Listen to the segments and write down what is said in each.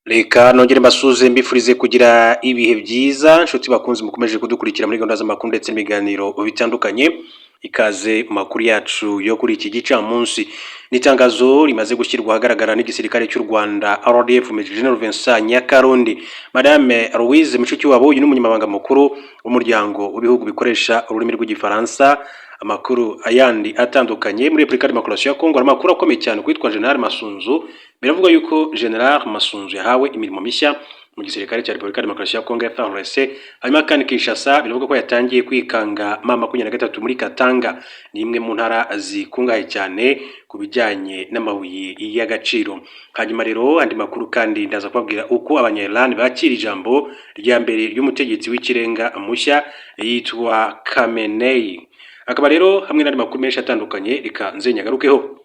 Reka nongere mbasuhuze, mbifurize kugira ibihe byiza, nshuti bakunze mukomeje kudukurikira muri gahunda z'amakuru ndetse n'ibiganiro bitandukanye. Ikaze mu makuru yacu yo kuri iki gicamunsi. Ni itangazo rimaze gushyirwa ahagaragara n'igisirikare cy'u Rwanda RDF, Major General Vincent Nyakarundi. Madame Louise Mushikiwabo, uyu ni umunyamabanga mukuru w'umuryango w'ibihugu bikoresha ururimi rw'Igifaransa. Amakuru ayandi atandukanye: muri Repubulika Demokarasi ya Kongo hari amakuru akomeye cyane kwitwa General Masunzu. Biravuga yuko General Masunzu yahawe imirimo mishya mu gisirikare cya Repubulika Demokarasi ya Kongo, FARDC. Hanyuma kandi Kinshasa biravuga ko yatangiye kwikanga M23 muri Katanga, ni imwe mu ntara zikungahaye cyane ku bijyanye n'amabuye y'agaciro. Hanyuma rero andi makuru kandi, ndaza kubabwira uko Abanya-Iran bakira ijambo rya mbere ry'umutegetsi w'ikirenga mushya yitwa Khamenei. Akaba rero hamwe n'andi makuru menshi atandukanye, reka nze nyagarukeho.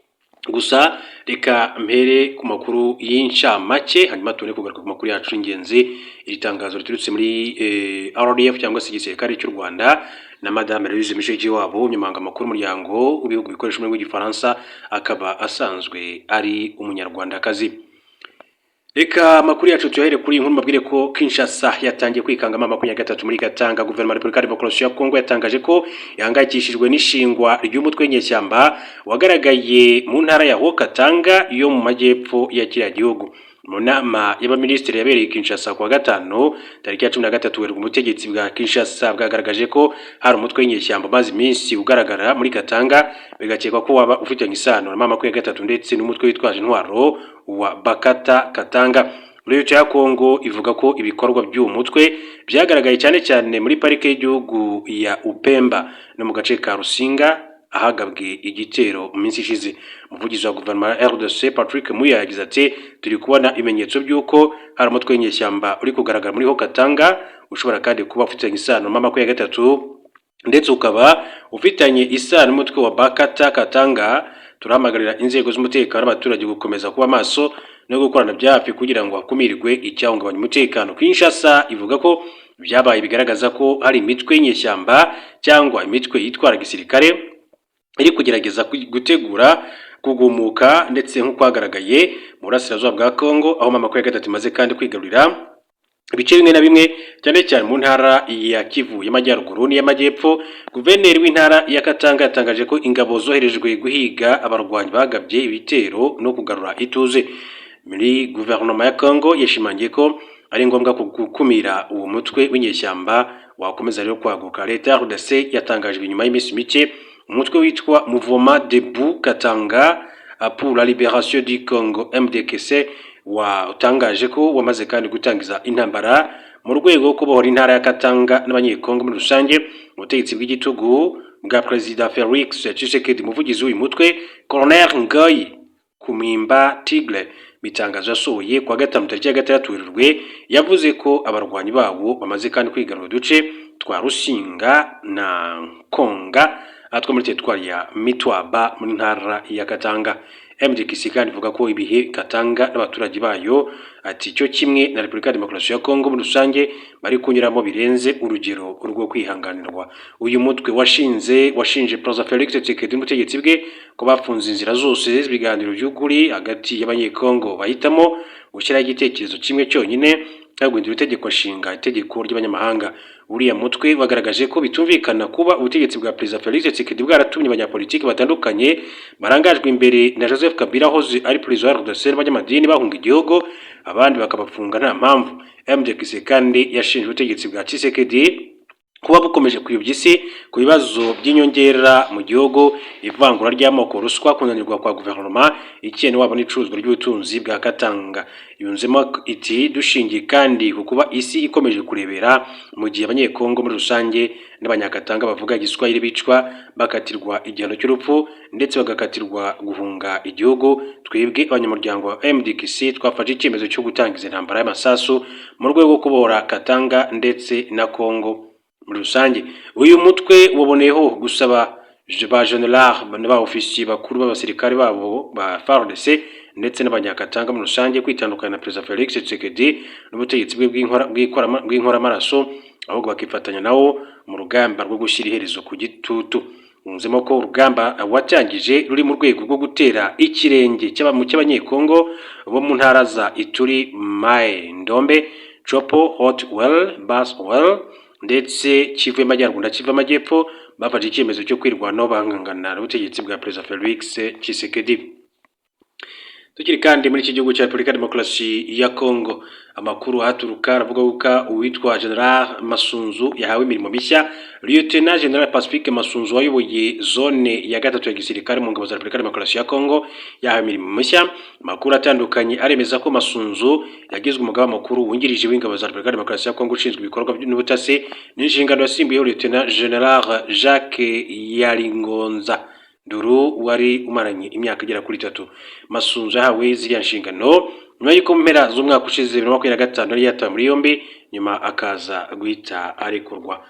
Gusa reka mpere ku makuru y'incamake, hanyuma tubone kugaruka ku makuru yacu y'ingenzi. Iri tangazo riturutse muri RDF cyangwa se igisirikare cy'u Rwanda na Madame Louise Mushikiwabo, umunyamabanga mukuru w'umuryango w'ibihugu bikoresha ururimi rw'Igifaransa, akaba asanzwe ari Umunyarwandakazi. Reka amakuru yacu tuyahere kuri iyi nkuru, mbabwire ko Kinshasa yatangiye kwikanga M23 muri Katanga. Guverinoma ya Repubulika Demokarasi ya Kongo yatangaje ko ihangayikishijwe n'ishingwa ry'umutwe w'inyeshyamba wagaragaye mu ntara ya Haut-Katanga yo mu majyepfo ya kiriya gihugu. Mu nama y'abaminisitiri yabereye Kinshasa kuwa gatanu tariki ya 13 Werurwe, ubutegetsi bwa Kinshasa bwagaragaje ko hari umutwe w'inyeshyamba umaze iminsi ugaragara muri Katanga, bigakekwa ko waba ufitanye isano na M23 ndetse n'umutwe witwaje intwaro wa Bakata Katanga. Leta ya Kongo ivuga ko ibikorwa by'uwo mutwe byagaragaye cyane cyane muri parike y'igihugu ya Upemba no mu gace ka Rusinga ahagabwe igitero mu minsi ishize. Umuvugizi wa guverinoma ya RDC, Patrick Muyaya, yagize ati: "Turi kubona ibimenyetso by'uko hari umutwe w'inyeshyamba uri kugaragara muri Haut-Katanga, ushobora kandi kuba ufitanye isano na M23 ndetse ukaba ufitanye isano n'umutwe wa Bakata Katanga. Turahamagarira inzego z'umutekano n'abaturage gukomeza kuba maso no gukorana bya hafi kugira ngo hakumirwe icyahungabanya umutekano." Kinshasa ivuga ko byabaye bigaragaza ko hari imitwe y'inyeshyamba cyangwa imitwe yitwara gisirikare iri kugerageza gutegura kugumuka, ndetse nk'uko hagaragaye mu burasirazuba bwa Congo, aho M23 imaze kandi kwigarurira ibice bimwe na bimwe, cyane cyane mu ntara ya Kivu y'Amajyaruguru n'iy'Amajyepfo. Guverineri w'intara ya Katanga yatangaje ko ingabo zoherejwe guhiga abarwanyi bagabye ibitero no kugarura ituze. Muri guverinoma ya Congo yashimangiye ko ari ngombwa gukumira uwo mutwe w'inyeshyamba wakomeza rero kwaguka. Leta ya RDC yatangajwe nyuma y'iminsi mike umutwe witwa Mouvement Debout Katanga pour la Libération du Congo, MDKC, watangaje ko wamaze kandi gutangiza intambara mu rwego rwo kubohora intara ya Katanga n'Abanyekongo muri rusange ubutegetsi bw'igitugu bwa Perezida Felix Tshisekedi. Umuvugizi w'uyu mutwe, Colonel Ngoy Kumwimba Tigre, mu itangazo yasohoye kuwa gatanu tariki ya 6 Werurwe, yavuze ko abarwanyi bawo bamaze kandi kwigarura uduce twa Rusinga na Nkonga two muri teritwari ya Mitwaba mu ntara ya Katanga. MDKC kandi ivuga ko ibihe Katanga n'abaturage bayo, ati cyo kimwe na Repubulika ya Demokarasi ya Kongo muri rusange, bari kunyuramo birenze urugero rwo kwihanganirwa. Uyu mutwe washinje Perezida Felix Tshisekedi n'ubutegetsi bwe ko bafunze inzira zose z'ibiganiro by'ukuri hagati y'Abanyekongo, bahitamo gushyiraho igitekerezo kimwe cyonyine cyo guhindura itegeko nshinga, itegeko ry'abanyamahanga. Uriya mutwe wagaragaje ko bitumvikana kuba ubutegetsi bwa Perezida Felix Tshisekedi bwaratumye abanyapolitiki batandukanye barangajwe imbere na Joseph Kabila wahoze ari perezida wa RDC n'abanyamadini bahunga igihugu, abandi bakabafunga nta mpamvu. MDC kandi yashinje ubutegetsi bwa Tshisekedi kuba bukomeje kuyobya isi ku bibazo by'inyongera mu gihugu, ivangura ry'amoko, ruswa, kunanirwa kwa guverinoma, icyenewabo n'icuruzwa ry'ubutunzi bwa Katanga. Yunzemo iti: "Dushingiye kandi ku kuba isi ikomeje kurebera mu gihe Abanyekongo muri rusange n'Abanyakatanga bavuga Igiswahili bicwa, bakatirwa igihano cy'urupfu ndetse bagakatirwa guhunga igihugu, twebwe abanyamuryango wa MDC twafashe icyemezo cyo gutangiza intambara y'amasasu mu rwego rwo kubohora Katanga ndetse na Kongo muri rusange." Uyu mutwe waboneyeho gusaba ba general ba ofisiye bakuru b'abasirikare babo ba FARDC ndetse n'Abanyakatanga muri rusange kwitandukanya na Perezida Felix Tshisekedi n'ubutegetsi bwe bw'inkoramaraso, ahubwo bakifatanya nawo mu rugamba rwo gushyira iherezo ku gitutu. Yunzemo ko urugamba watangije ruri mu rwego rwo gutera ikirenge mu cy'Abanyekongo bo mu ntara za Ituri, Mai Ndombe, Tshopo, Haut Uele, Bas Uele ndetse Kivu y'Amajyaruguru na Kivu y'Amajyepfo, bafashe icyemezo cyo kwirwanaho bahangana n'ubutegetsi bwa Perezida Felix Tshisekedi. Tukiri kandi muri iki gihugu cya Repubulika Demokarasi ya Kongo, amakuru ahaturuka aravuga ko uwitwa General Masunzu yahawe imirimo mishya. Lieutenant General Pacifique Masunzu wayoboye zone ya gatatu ya gisirikare mu ngabo za Repubulika Demokarasi ya Kongo yahawe imirimo mishya. Amakuru atandukanye aremeza ko Masunzu yagizwe umugaba mukuru wungirije w'ingabo za Repubulika Demokarasi ya Kongo ushinzwe ibikorwa n'ubutasi, n'inshingano yasimbuyeho Lieutenant General Jacques Yalingonza Nduru wari umaranye imyaka igera kuri 3. Masunzu yahawe ziriya nshingano nyuma y'uko mu mpera z'umwaka ushize 2025 yari yatawe muri yombi, nyuma akaza guhita arekurwa.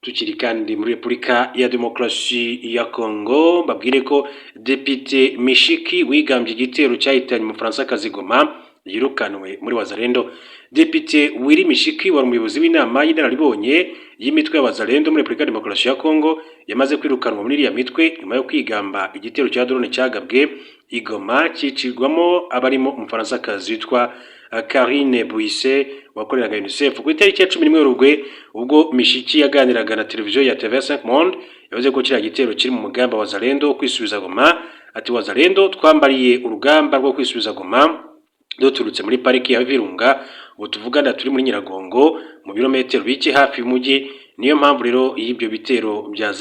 Tukiri kandi muri Repubulika ya Demokarasi ya Kongo, babwire ko Depite Mishiki wigambye igitero cyahitanye Umufaransa Goma yirukanwe muri Wazalendo. Depite Willy Mishiki wari umuyobozi w'inama y'inararibonye y'imitwe y'Abazalendo muri Repubulika ya Demokarasi ya Kongo yamaze kwirukanwa muri iriya mitwe nyuma yo kwigamba igitero cya drone cyagabwe i Goma, cyicirwamo abarimo Umufaransa witwa Karine Buisse wakoreraga UNICEF. Ku itariki ya 11 Werurwe, ubwo Mishiki yaganiraga na televiziyo ya TV5 Monde, yavuze ko kiriya gitero kiri mu mugambi wa Wazalendo wo kwisubiza Goma. Ati: "Wazalendo twambariye urugamba rwo kwisubiza Goma duturutse muri pariki ya Virunga. Ubu tuvugana turi muri Nyiragongo, mu birometero bike hafi y'umujyi. Niyo mpamvu rero y'ibyo bitero bya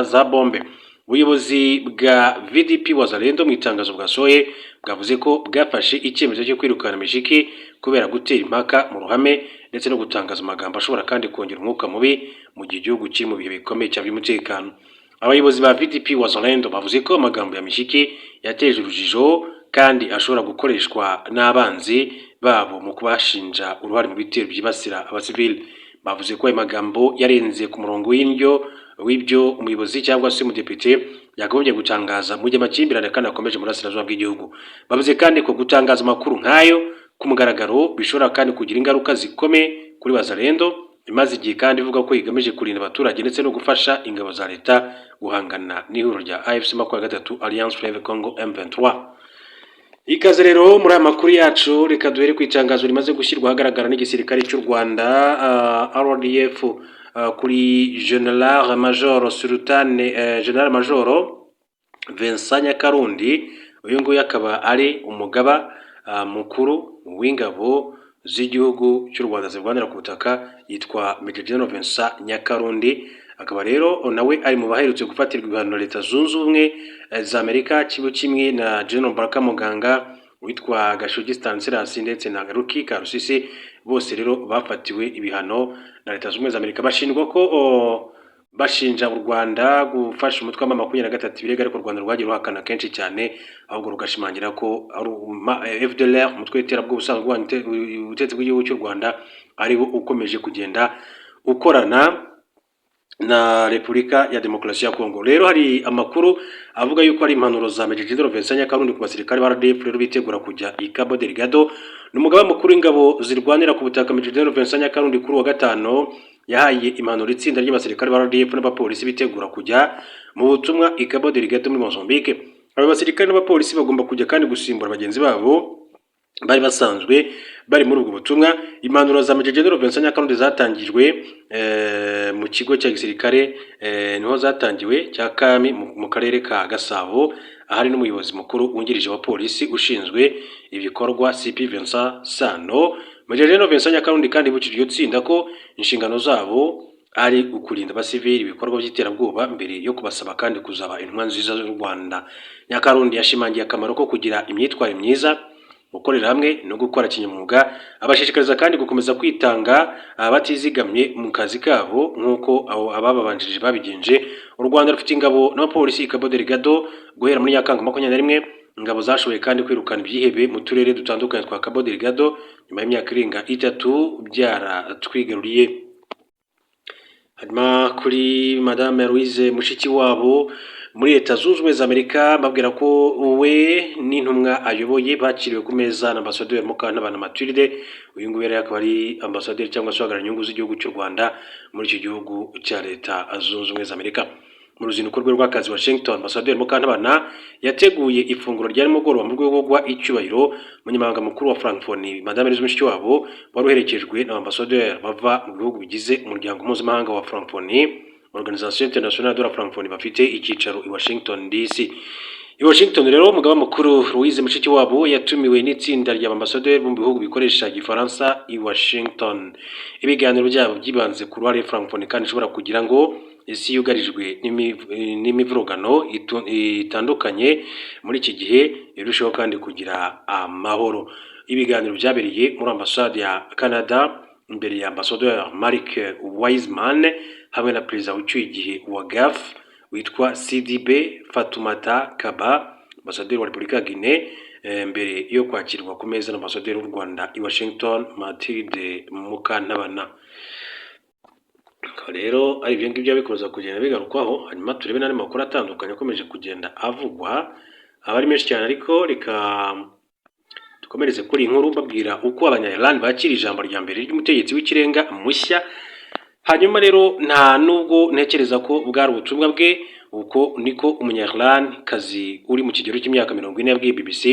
za bombe." Ubuyobozi bwa VDP Wazalendo mu itangazo bwasohoye bwavuze ko bwafashe icyemezo cyo kwirukana Mishiki kubera gutera impaka mu ruhame ndetse no gutangaza amagambo ashobora kandi kongera umwuka mubi mu gihe igihugu kiri mu bihe bikomeye cyane by'umutekano. Abayobozi ba VDP Wazalendo bavuze ko amagambo ya Mishiki yateje urujijo kandi ashobora gukoreshwa n'abanzi babo mu kubashinja uruhare mu bitero byibasira abasivili. Bavuze ko ayo magambo yarenze ku murongo w'indyo w'ibyo umuyobozi cyangwa se umudepite yakagombye gutangaza mu gihe amakimbirane kandi akomeje mu burasirazuba bw'igihugu. Bavuze kandi ko gutangaza amakuru nk'ayo ku mugaragaro bishobora kandi kugira ingaruka zikomeye kuri Wazalendo, imaze igihe kandi ivuga ko igamije kurinda abaturage ndetse no gufasha ingabo za leta guhangana n'ihuriro rya AFC 23, Alliance Fleuve Congo M23. Ikaze rero muri aya makuru yacu. Reka duhere ku itangazo rimaze gushyirwa ahagaragara n'igisirikare cy'u Rwanda, RDF, kuri General Major Sultane, General Major Vincent Nyakarundi. Uyu nguyu akaba ari umugaba mukuru w'ingabo z'igihugu cy'u Rwanda zirwanira ku butaka, yitwa Major General Vincent Nyakarundi. Akaba rero nawe ari mu baherutse gufatirwa ibihano na Leta Zunze Ubumwe za Amerika, kibo kimwe na General Baraka Muganga, witwa Gashugi Stanislas ndetse na Ruki Karusisi. Bose rero bafatiwe ibihano na Leta Zunze Ubumwe za Amerika, bashinjwa ko bashinja u Rwanda gufasha umutwe wa 23, ibirego ariko u Rwanda rwagiye ruhakana kenshi cyane, ahubwo rugashimangira ko ari FDLR, umutwe w'iterabwoba usanzwe urwanya ubutegetsi bw'igihugu cy'u Rwanda, ari wo ukomeje kugenda ukorana na Repubulika ya Demokarasi ya Kongo. Rero hari amakuru avuga yuko ari impanuro za Major General Vincent Nyakarundi ku basirikare ba RDF rero bitegura kujya i Cabo Delgado. Ni umugaba mukuru w'ingabo zirwanira ku butaka, Major General Vincent Nyakarundi, kuri uwa gatano yahaye impanuro itsinda ry'abasirikare ba RDF n'abapolisi bitegura kujya mu butumwa i Cabo Delgado muri Mozambique. Aba basirikare n'abapolisi bagomba kujya kandi gusimbura bagenzi babo bari basanzwe bari muri ubwo butumwa. Impanuro za Major General Vincent Nyakarundi zatangijwe mu kigo cya gisirikare, niho zatangiwe, cya Kami mu karere ka Gasabo, ahari n'umuyobozi mukuru wungirije wa polisi ushinzwe ibikorwa, CP Vincent Sano. Major General Vincent Nyakarundi kandi yibukije iryo tsinda ko inshingano zabo ari ukurinda abasivili ibikorwa by'iterabwoba, mbere yo kubasaba kandi kuzaba intumwa nziza z'u Rwanda. Nyakarundi yashimangiye akamaro ko kugira imyitwarire myiza, gukorera hamwe no gukora kinyamwuga, abashishikariza kandi gukomeza kwitanga batizigamye mu kazi kabo nk'uko abo abababanjirije babigenje. U Rwanda rufite ingabo n'abapolisi i Cabo Delgado guhera muri Nyakanga 21. Ingabo zashoboye kandi kwirukana ibyihebe mu turere dutandukanye twa Cabo Delgado nyuma y'imyaka irenga 3 byaratwigaruriye. Hanyuma kuri Madame Louise Mushikiwabo muri Leta Zunze Ubumwe za Amerika, babwira ko we n'intumwa ayoboye bakiriwe ku meza na Ambasaderi Mukantabana Mathilde. Uyu nguyu rero akaba ari ambasaderi cyangwa se uhagarariye inyungu z'igihugu cy'u Rwanda muri icyo gihugu cya Leta Zunze Ubumwe za Amerika. Mu ruzinduko rwe rw'akazi Washington, Ambasaderi Mukantabana yateguye ifunguro rya nimugoroba mu rwego rwo guha icyubahiro umunyamabanga mukuru wa Francophonie, Madame Louise Mushikiwabo, wari uherekejwe na ambasaderi bava mu bihugu bigize umuryango mpuzamahanga wa Francophonie, Organisation Internationale de la Francophonie, bafite icyicaro i Washington DC. I Washington rero, umugaba mukuru Louise Mushikiwabo yatumiwe n'itsinda rya ambasaderi mu bihugu bikoresha Igifaransa i Washington. Ibiganiro byabo byibanze ku ruhare Francophonie kandi ishobora kugira ngo isi yugarijwe n'imivurugano itandukanye muri iki gihe irushaho kandi kugira amahoro. Ibiganiro byabereye muri ambasade ya Canada imbere ya ambasaderi Mark Wiseman hamwe na perezida ucyuye igihe wa GAF witwa CDB Fatoumata Kaba, ambasaderi wa Repubulika ya Guinea, mbere yo kwakirwa ku meza na ambasaderi w'u Rwanda i Washington, Mathilde Mukantabana. Akaba rero ari ibyo ngibyo bikomeza kugenda bigarukwaho. Hanyuma turebe n'andi makuru atandukanye akomeje kugenda avugwa, aba ari menshi cyane, ariko reka dukomereze kuri iyi nkuru mbabwira uko Abanya-Iran bakira ijambo rya mbere ry'umutegetsi w'ikirenga mushya. Hanyuma rero, nta nubwo ntekereza ko bwari ubutumwa bwe, uko niko umunya-Iran kazi uri mu kigero cy'imyaka 40 yabwiye BBC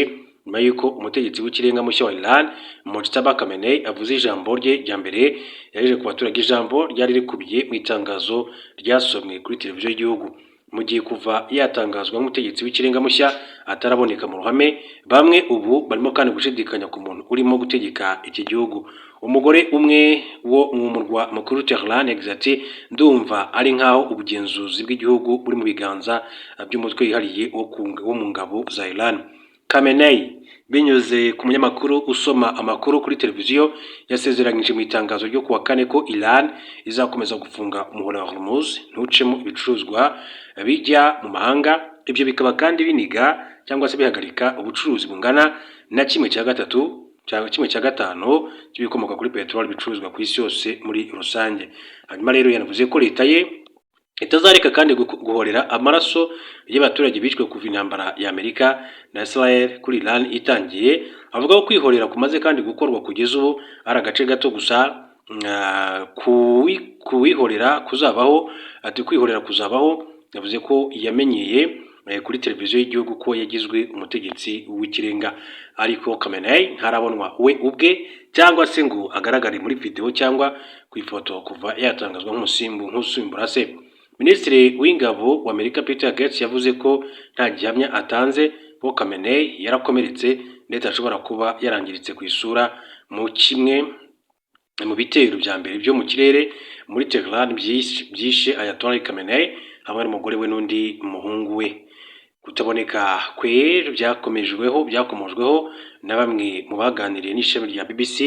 nyuma y'uko umutegetsi w'ikirenga mushya wa Iran, Mojtaba Khamenei, avuze ijambo rye rya mbere yagejeje ku baturage, ijambo ryari rikubiye mu itangazo ryasomwe kuri televiziyo y'igihugu. Mu gihe kuva yatangazwa nk'umutegetsi w'ikirenga mushya ataraboneka mu ruhame, bamwe ubu barimo kandi gushidikanya ku muntu urimo gutegeka iki gihugu. Umugore umwe wo mu murwa mukuru Tehran yagize ati: "Ndumva ari nk'aho ubugenzuzi bw'igihugu buri mu biganza by'umutwe wihariye wo mu ngabo za Iran." Khamenei, binyuze ku munyamakuru usoma amakuru kuri televiziyo, yasezeranyije mu itangazo ryo kuwa kane ko Iran izakomeza gufunga umuhora wa Hormuz ntucemo ibicuruzwa bijya mu mahanga, ibyo bikaba kandi biniga cyangwa se bihagarika ubucuruzi bungana na kimwe cya gatatu cyangwa kimwe cya gatanu cy'ibikomoka kuri peteroli bicuruzwa ku isi yose muri rusange. Hanyuma rero yanavuze ko leta ye itazareka kandi guhorera amaraso y'abaturage bishwe kuva intambara ya Amerika na Israel kuri Iran itangiye, avuga ko kwihorera kumaze kandi gukorwa kugeza ubu ari agace gato gusa kuwihorera kuzabaho. Ati: "Kwihorera kuzabaho." Yavuze ko yamenyeye kuri televiziyo y'igihugu ko yagizwe umutegetsi w'ikirenga, ariko Khamenei ntarabonwa we ubwe cyangwa se ngo agaragare muri video cyangwa ku ifoto kuva yatangazwa nk'umusimbu nk'usimbura se. Minisitiri w'ingabo wa Amerika Peter Gates yavuze ko nta gihamya atanze ko Khamenei yarakomeretse ndetse ashobora kuba yarangiritse ku isura mu kimwe mu bitero bya mbere byo mu kirere muri Tehran byishe Ayatollah Khamenei hamwe n'umugore we n'undi muhungu we. Kutaboneka kwe byakomojweho na bamwe mu baganiriye n'ishami rya BBC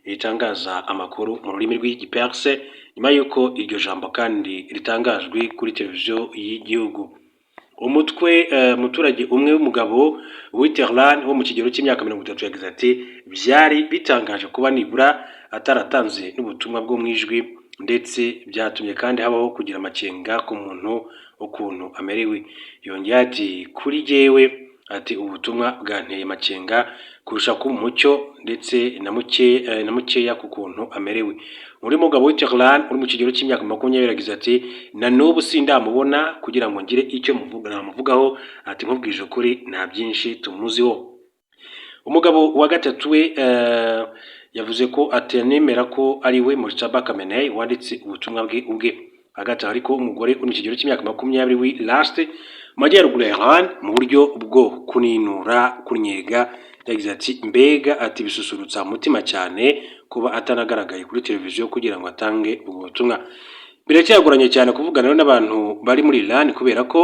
ritangaza amakuru mu rurimi rw'Igiperse nyuma y'uko iryo jambo kandi ritangajwe kuri televiziyo y'igihugu. Umutwe umuturage umwe w'umugabo w'i Tehran wo mu kigero cy'imyaka 30 yagize ati: "Byari bitangaje kuba nibura ataratanze n'ubutumwa bwo mu ijwi, ndetse byatumye kandi habaho kugira amakenga ku muntu ukuntu amerewe." Yongeye ati: "Kuri jyewe," ati, "ubutumwa bwanteye amakenga kurusha kuba umucyo ndetse na mukeya ku kuntu amerewe." Undi mugabo w'i Tehran uri mu kigero cy'imyaka 20 yagize ati: "Na n'ubu sindamubona kugira ngo ngire icyo namuvugaho." Ati: "Nkubwije ukuri, nta byinshi tumuziho." Umugabo wa gatatu we yavuze ko atanemera ko ari we Mojtaba Khamenei wanditse ubutumwa bwe ubwe. Hagati aho ariko, umugore uri mu kigero cy'imyaka 20 w'i Rasht mu majyaruguru ya Iran, mu buryo bwo kuninura kunyega, yagize ati: "Mbega," ati, "bisusurutsa umutima cyane kuba atanagaragaye kuri televiziyo kugira ngo atange ubwo butumwa." Biracyagoranye cyane kuvugana n'abantu bari muri Iran kubera ko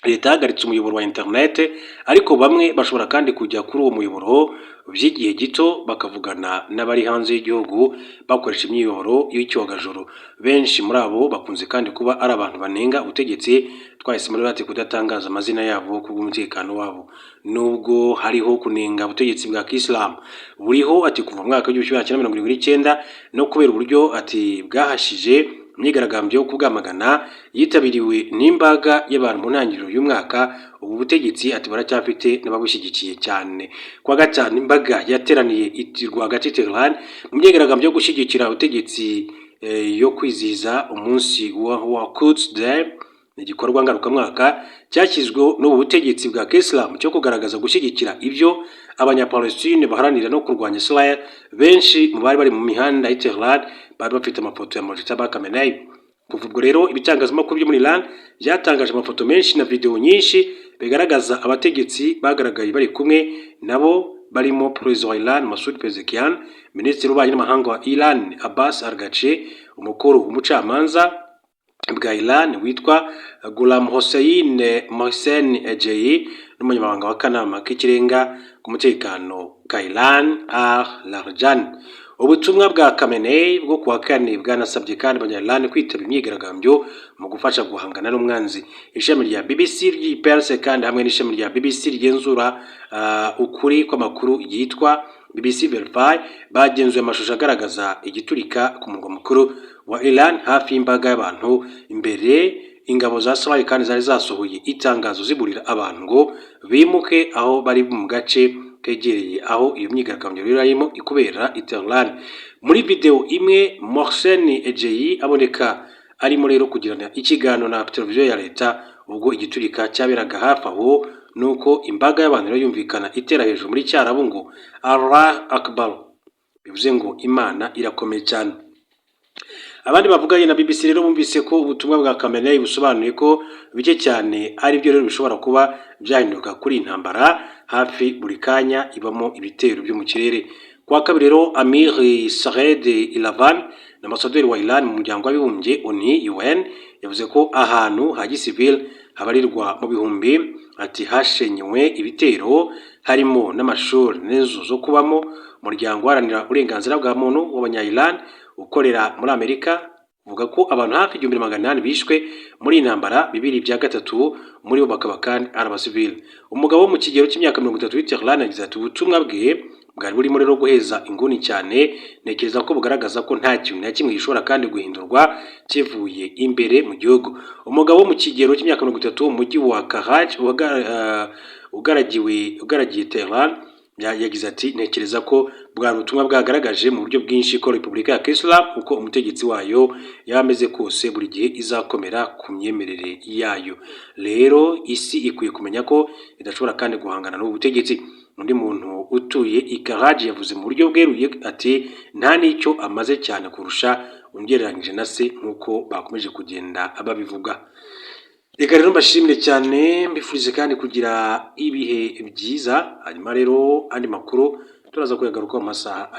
leta yahagaritse umuyoboro wa internet, ariko bamwe bashobora kandi kujya kuri uwo muyoboro by'igihe gito bakavugana n'abari hanze y'igihugu bakoresha imiyoboro y'icyogajuru. Benshi muri abo bakunze kandi kuba ari abantu banenga ubutegetsi, twahisemo rero ati kudatangaza amazina yabo kubw'umutekano wabo. Nubwo hariho kunenga ubutegetsi bwa kisilamu buriho ati kuva mu mwaka w'1979 no kubera uburyo ati bwahashije imyigaragambyo yo kubwamagana yitabiriwe n'imbaga y'abantu mu ntangiriro y'umwaka, ubu butegetsi ati baracyafite n'ababushyigikiye cyane. Kuwa gatanu, imbaga yateraniye rwagati Tehran mu myigaragambyo yo gushyigikira ubutegetsi yo kwizihiza umunsi wa Quds Day. Ni igikorwa ngarukamwaka cyashyizweho n'ubu butegetsi bwa Kisilamu cyo kugaragaza gushyigikira ibyo Abanyapalestine baharanira no kurwanya Israel. Benshi mu bari bari mu mihanda y'i Tehran bari bafite amafoto ya Mojtaba Khamenei. Kuva ubwo rero, ibitangazamakuru byo muri Iran byatangaje amafoto menshi na video nyinshi bigaragaza abategetsi bagaragaye bari kumwe nabo, barimo Perezida wa Iran Masoud Pezeshkian, Minisitiri w'Ububanyi n'Amahanga wa Iran Abbas Araghchi, umukuru w'umucamanza bwa Iran witwa Ghulam Hossein Mohsen Ejei n'umunyamabanga w'akanama k'ikirenga k'umutekano ka Iran Ali Larijani. Ubutumwa bwa Khamenei bwo kuwa kane bwanasabye kandi Abanya-Iran kwitaba imyigaragambyo mu gufasha guhangana n'umwanzi. Ishami rya BBC ry'Iperse kandi hamwe n'ishami rya BBC rigenzura ukuri kw'amakuru yitwa BBC Verify bagenzuye amashusho agaragaza igiturika ku murwa mukuru wa Iran hafi y'imbaga y'abantu. Imbere ingabo za Israel kandi zari zasohoye itangazo ziburira abantu ngo bimuke aho bari mu gace kegereye aho iyo myigaragambyo rero yarimo ikubera i Tehran. Muri video imwe, Mohsen Ejei aboneka arimo rero kugirana ikiganiro na televiziyo ya leta ubwo igiturika cyaberaga hafi aho, nuko imbaga y'abantu rero yumvikana itera hejuru muri Cyarabu ngo "Allah Akbar", bivuze ngo Imana irakomeye cyane. Abandi bavuganye na BBC rero bumvise ko ubutumwa bwa Khamenei busobanuye ko bike cyane ari byo rero bishobora kuba byahinduka kuri iyi ntambara hafi buri kanya ibamo ibitero byo mu kirere. Kuwa kabiri rero, Amir Saeed Iravani, ambasaderi wa Iran mu Muryango w'Abibumbye ONU, UN, yavuze ko ahantu ha gisivile habarirwa mu bihumbi ati hashenyewe ibitero, harimo n'amashuri n'inzu zo kubamo. Umuryango uharanira uburenganzira bwa muntu w'Abanya-Iran ukorera muri Amerika uvuga ko abantu hafi 1800 bishwe muri iyi ntambara, bibiri bya gatatu muri bo bakaba kandi ari abasivile. Umugabo wo mu kigero cy'imyaka 30 w'i Tehran yagize ati: "Ubutumwa bwe bwari burimo rero guheza inguni cyane. Ntekereza ko bugaragaza ko nta kintu na kimwe gishobora kandi guhindurwa kivuye imbere mu gihugu." Umugabo wo mu kigero cy'imyaka 30 mu mujyi wa Karaj ugaragiye Tehran yagize ati: "Ntekereza ko bwari ubutumwa bwagaragaje mu buryo bwinshi ko Repubulika ya Kisilamu, uko umutegetsi wayo yaba ameze kose, buri gihe izakomera ku myemerere yayo. Rero isi ikwiye kumenya ko idashobora kandi guhangana n'ubu butegetsi." Undi muntu utuye i Karaj yavuze mu buryo bweruye ati: "Nta n'icyo amaze cyane kurusha ugereranyije na se", nk'uko bakomeje kugenda babivuga. Reka rero mbashimire cyane, mbifurize kandi kugira ibihe byiza. Hanyuma rero andi makuru turaza kuyagaruka mu masaha.